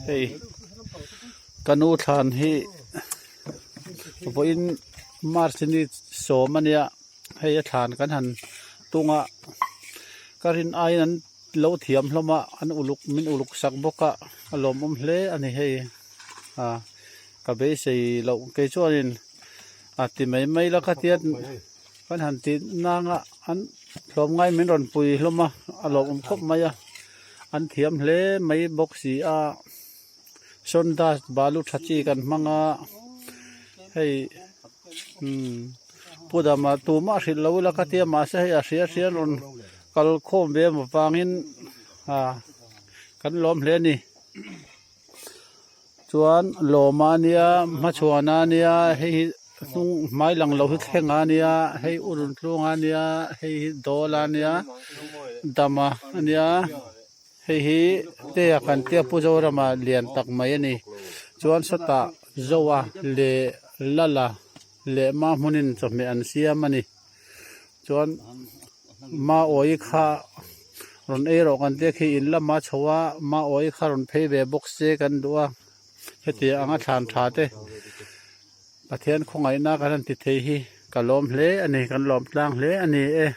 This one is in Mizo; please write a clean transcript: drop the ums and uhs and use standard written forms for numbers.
Hei ka nu thlan hi vawiin march ni sawm a nia hei a thlan kan han tung a ka rin aiin an lo thiam hlawm a an uluk min uluk sak bawk a a lawmawm hle a ni hei ah ka beisei loh kei chuanin a ti mai mai la khatia kan han ti nang a an hlawm ngai min rawn pui hlawm a a lawmawm khawp mai a an thiam hle mai bawk si a sawn dust balu tha chi kan hmang a hei umm pu dama tumah hrilh lo ila khatia mahse hei a hria hria an rawn kal khawm ve avangin ah kan lawm hle a ni. Chuan lawma a nia hmachhuana a nia hei hi hnung hmai lang lo hi thleng a nia hei u run tlung a nia hei hi dawl a nia dama a nia hei hi tea kan tia Pu Zorama lian tak mai a ni chuan sawtah Zoa leh Lala leh Mahmunin chawhmeh an siam a ni. Chuan Maui kha rawn ei rawh kan tia khi in lama chho a Maui kha rawn phei ve bawk se kan duh a heti anga thlan tha te Pathian khawngaihna kan han ti thei hi ka lawm hle a ni kan lawm tlang hle a ni e.